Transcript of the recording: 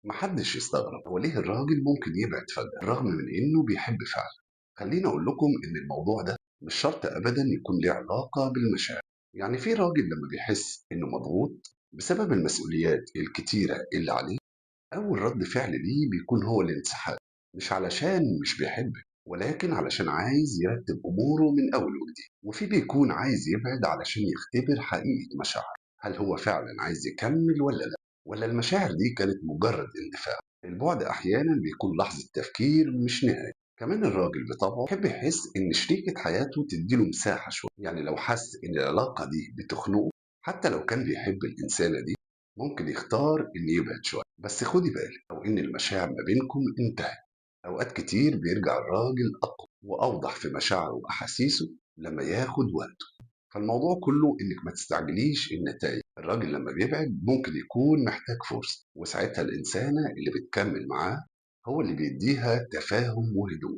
محدش يستغرب هو ليه الراجل ممكن يبعد فجأة رغم من إنه بيحب فعلا. خليني أقول لكم إن الموضوع ده مش شرط أبدا يكون ليه علاقة بالمشاعر. يعني في راجل لما بيحس إنه مضغوط بسبب المسؤوليات الكتيرة اللي عليه، أول رد فعل ليه بيكون هو الانسحاب، مش علشان مش بيحبك، ولكن علشان عايز يرتب أموره من أول وجديد. وفي بيكون عايز يبعد علشان يختبر حقيقة مشاعره، هل هو فعلا عايز يكمل ولا لا، ولا المشاعر دي كانت مجرد اندفاع. البعد أحيانا بيكون لحظة تفكير مش نهاية. كمان الراجل بطبعه يحب يحس إن شريكة حياته تديله مساحة شوية، يعني لو حس إن العلاقة دي بتخنقه حتى لو كان بيحب الإنسانة دي ممكن يختار إن يبعد شوية. بس خدي بالك أو إن المشاعر ما بينكم انتهت. أوقات كتير بيرجع الراجل أقوى وأوضح في مشاعره وأحاسيسه لما ياخد وقته. فالموضوع كله إنك ما تستعجليش النتائج. الراجل لما بيبعد ممكن يكون محتاج فرصة، وساعتها الإنسانة اللي بتكمل معاه هو اللي بيديها تفاهم وهدوء.